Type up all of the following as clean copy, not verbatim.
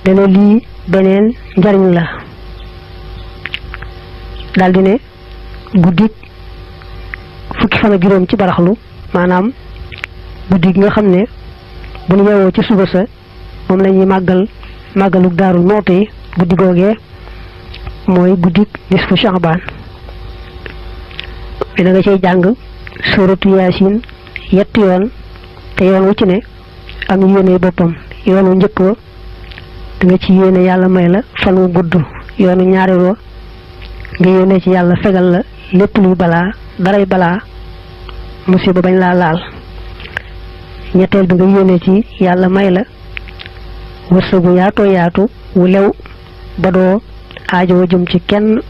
dana lii beneen njariñ la daldi ne guddik fukki fan ak juróom ci baraxlu maanaam guddi gi nga xam ne bu ñu yeewoo ci suba sa moom la ñuy màggalu Daarul Muxti guddi googee mooy guddik nisfu Sha'ban da nga cay jàng suuratu Yaasin yetti yoon te yoon wu ci ne am yéene boppam yoon wu njëkk wa da nga ci yéene yàlla may la fan wu gudd yoonu ñaareel wa nga yéene ci yàlla fegal la lépp luy balaa daray balaa musiba bañ laa laal ñetteel bi nga yéene ci yàlla may la wërsëgu yaatoo yaatu wu lew ba doo aajoo jëm ci kenn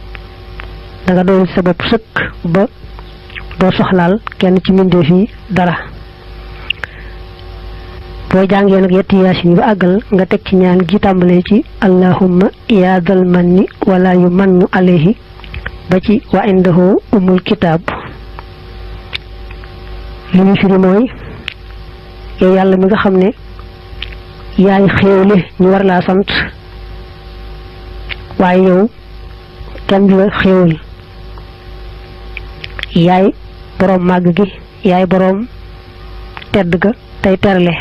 danga doon sa bopp sëkk ba doo soxlaal kenn ci mbindeef yi dara boo jàngee nag yetti Yaasin yi ba àggal nga teg ci ñaan gi tàmbalee ci allahumma yaa dal manni wala yu mannu alayhi ba ci wa indahu umul kitaab li muy firi mooy yow yàlla mi nga xam ne yaay xéewle ñu war laa sant waaye yow kenn du la xéewal yaay boroom màgg gi yaay boroom tedd ga tey terle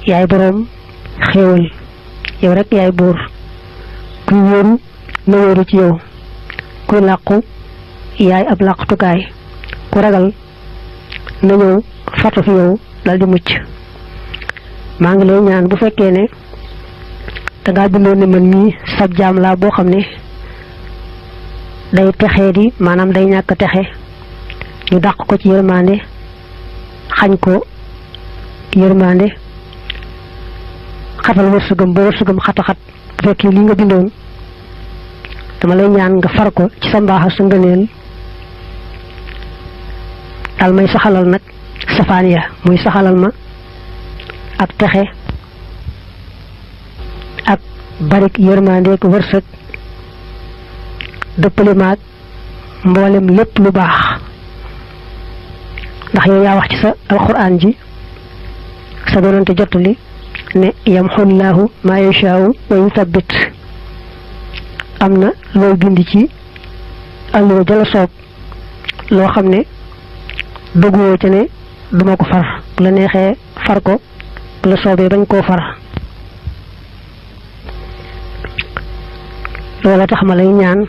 yaay boroom xéewal yow rek yaay buur kuy wóoru na wóoru ci yow kuy làqu yaay ab làqutukaay ku ragal na ñëw fatu fi yow dal di mucc maa ngi lay ñaan bu fekkee ne dangaa bindoon ne man mii sab jaam laa boo xam ne day texee di maanaam day ñàkk texe ñu dàq ko ci yërmande xañ ko yërmande xatal wërsëgam ba wërsëgam xataxat bu fekkee li nga bindoon dama lay ñaan nga far ko ci sa mbaaxa sa ngëneel dal may saxalal nag safaan ya muy saxalal ma ak texe ak barik yërmande ak wërsëg dëppale maag mboolem lépp lu baax ndax yow yaa wax ci sa alquran ji sa doonante jottali ne yamxullaahu maa yashaa'u wa yuthabbit am na looy bind ci àlluwa jala soob loo xam ne bëgguwoo ca ne duma ko far bu la neexee far ko bu la soobee bañ koo far loola tax ma lay ñaan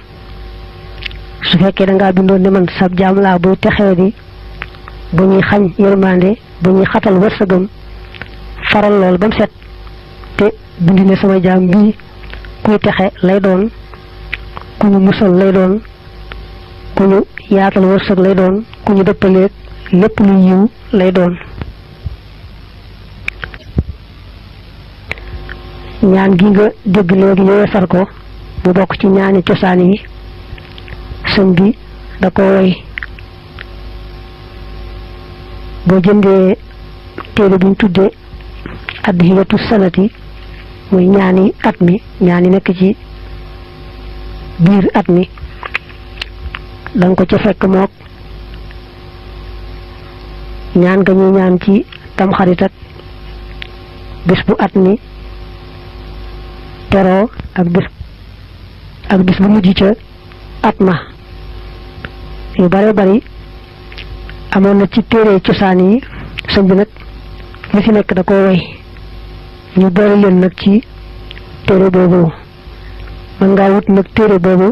su fekkee dangaa bindoon ne man sab jaam laa buy texee di bu ñuy xañ yërmande bu ñuy xatal wërsëgam faral lool ba mu set te bindi ne sama jaam bii kuy texe lay doon ku ñu musal lay doon ku ñu yaatal wërsëg lay doon ku ñu dëppaleeg lépp lu yiw lay doon ñaan gi nga dégg léegi ñu weesar ko bu bokk ci ñaani cosaan yi sëñ bi da ko woy boo jëndee téere buñ tuddee adhiyatu sanati muy ñaani at mi ñaani nekk ci biir at mi danga ko ca fekk mook ñaan nga ñuy ñaan ci tamxarit ak bis bu at mi teroo ak bis bu mujj ca at ma yu bare bari amoon na ci téere cosaan yi sëñ bi nag li ci nekk da ko woy ñu boole leen nag ci téere boobu mën ngaa wut nag téere boobu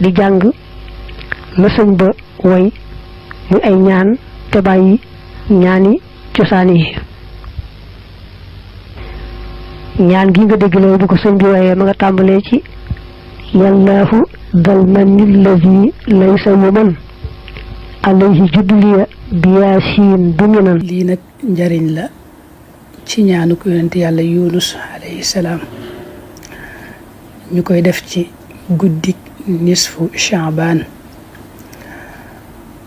di jàng la sëñ ba woy muy ay ñaan te bàyyi ñaani cosaan yi ñaan gi nga dégg la bu ko sëñ bi woyee ma nga tàmbalee ci yallaahu dal manni lazi laysa yuman alayhi jubliya biyaasiin bu minan lii nag njariñ la ci ñaanu ko yonent yàlla yunus alayhi salaam ñu koy def ci guddik nisfu Sha'ban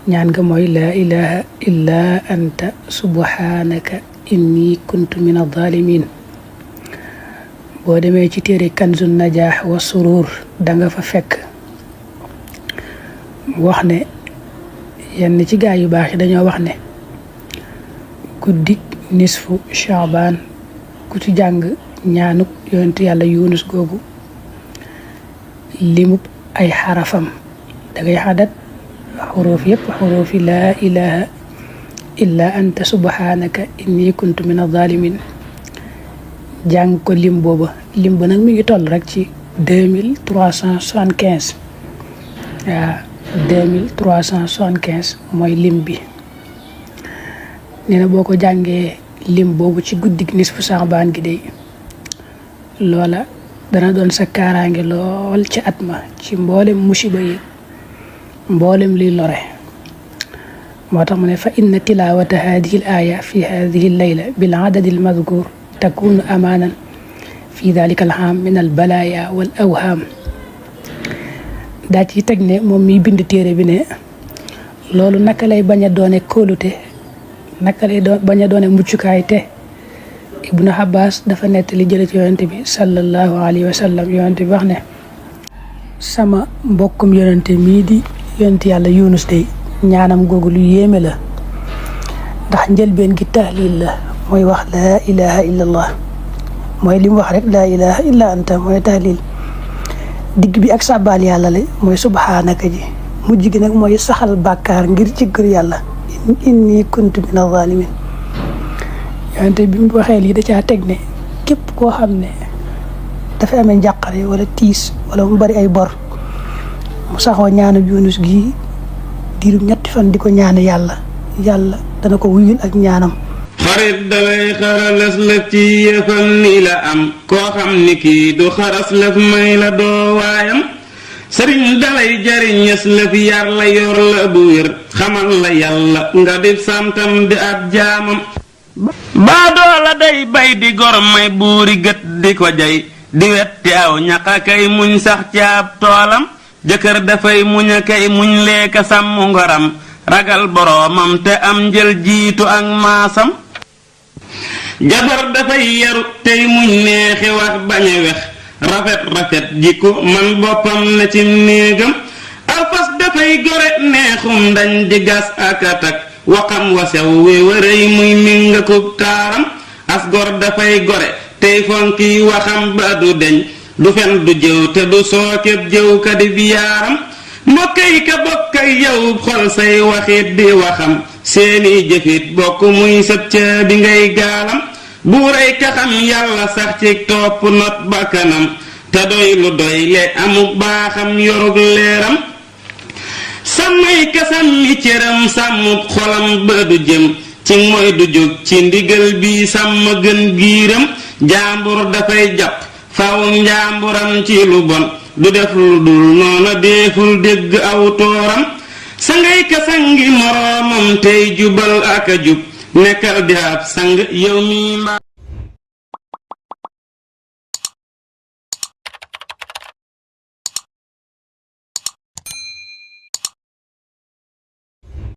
ñaan nga mooy laa ilaha illa anta subhanaka inni kuntu min adh-dhalimin boo demee ci téere kanzun najaax wa surur danga fa fekk wax ne yenn ci gaa yu baax yi dañoo wax ne guddik nisfu Sha'ban ku ci jàng ñaanuk yonent yàlla Yunus googu limub ay xarafam dangay xadat xuruuf yépp xuruufi laa ilaha illa anta subhanaka inni kuntu min adh-dhalimin jàng ko lim booba lim ba nag mi ngi toll rek ci 2375 waaw 2375 mooy lim bi nee na boo ko jàngee lim boobu ci guddig nisfu Saabaan gi day loola dana doon sa kaaraange lool ci at ma ci mboolem musiba yi mboolem liy lore moo tax mu ne fa inna tilawata hadihi al aya fi hadihi al layla bil adadi al madhkur takunu amanan fi dalika al ham min al balaya wal awham daa ci teg ne moom miy bind téere bi ne loolu naka lay bañ a doone kóolute naka lay bañ a doone muccukaay te Ibnu Abbas dafa nettali jële ci yonente bi sallallahu alayhi wa sallam yonente bi wax ne sama mbokkum yonente mii di yonente yàlla Yunus day ñaanam googu lu yéeme la ndax njëlbeen gi tahlil la mooy wax laa ilaha illa allah mooy li mu wax rek laa ilaha illa anta mooy tahlil digg bi ak sàbbaal yàlla la mooy subhaanaka ji mujj gi nag mooy saxal bàkkaar ngir jéggal yàlla inni kuntu min adh-dhalimin yonente bi mu waxee lii da caa teg ne képp koo xam ne dafa amee njàqare wala tiis wala mu bari ay bor mu saxoo ñaanu Yunus gi diirum ñetti fan di ko ñaan yàlla dana ko wuyul ak ñaanam. xarit dalay xaralas lëf ci yëfam ni la am koo xam ni kii du xaras lëf may la doo waayam sëriñ dalay jariñes lëf yar la yor la bu wér xamal la yàlla nga di santam di ab jaamam baadoo la day bay di gor may buuri gët di ko jay di wetti aw ñaqa kay muñ sax ci ab toolam jëkkër dafay muñ a kay muñ leeka sàmm ngoram ragal boroomam te am njël jiitu ak maasam jabar dafay yaru tey muñ neexi wax bañ a wex rafet jikko man boppam na ci néegam alfas dafay gore neexum dañ di gas ak atak waxam wasew we wërëy muy minga kub taaram as gor dafay gore tey fonki waxam ba du deñ du fen du jëw te du sookeb jëw ka di biyaaram mbokkay ka bokkay yow xol say waxit di waxam seeni jëfit bokk muy sëb ca bi ngay gaalam buuray ka xam yàlla sax ci topp not ba kanam te doy lu doy le amuk baaxam yorug leeram sàmmay ka sàmmi cëram sàmmub xolam ba du jëm ci mooy du jóg ci ndigal bi sàmm gën giiram jaambur dafay jàpp faw njaamburam ci lu bon du def lu dul noona deeful dégg aw tooram sangay ka sangi moroomam tey jubal ak a jub nekkal di ab sang yow mi mbaa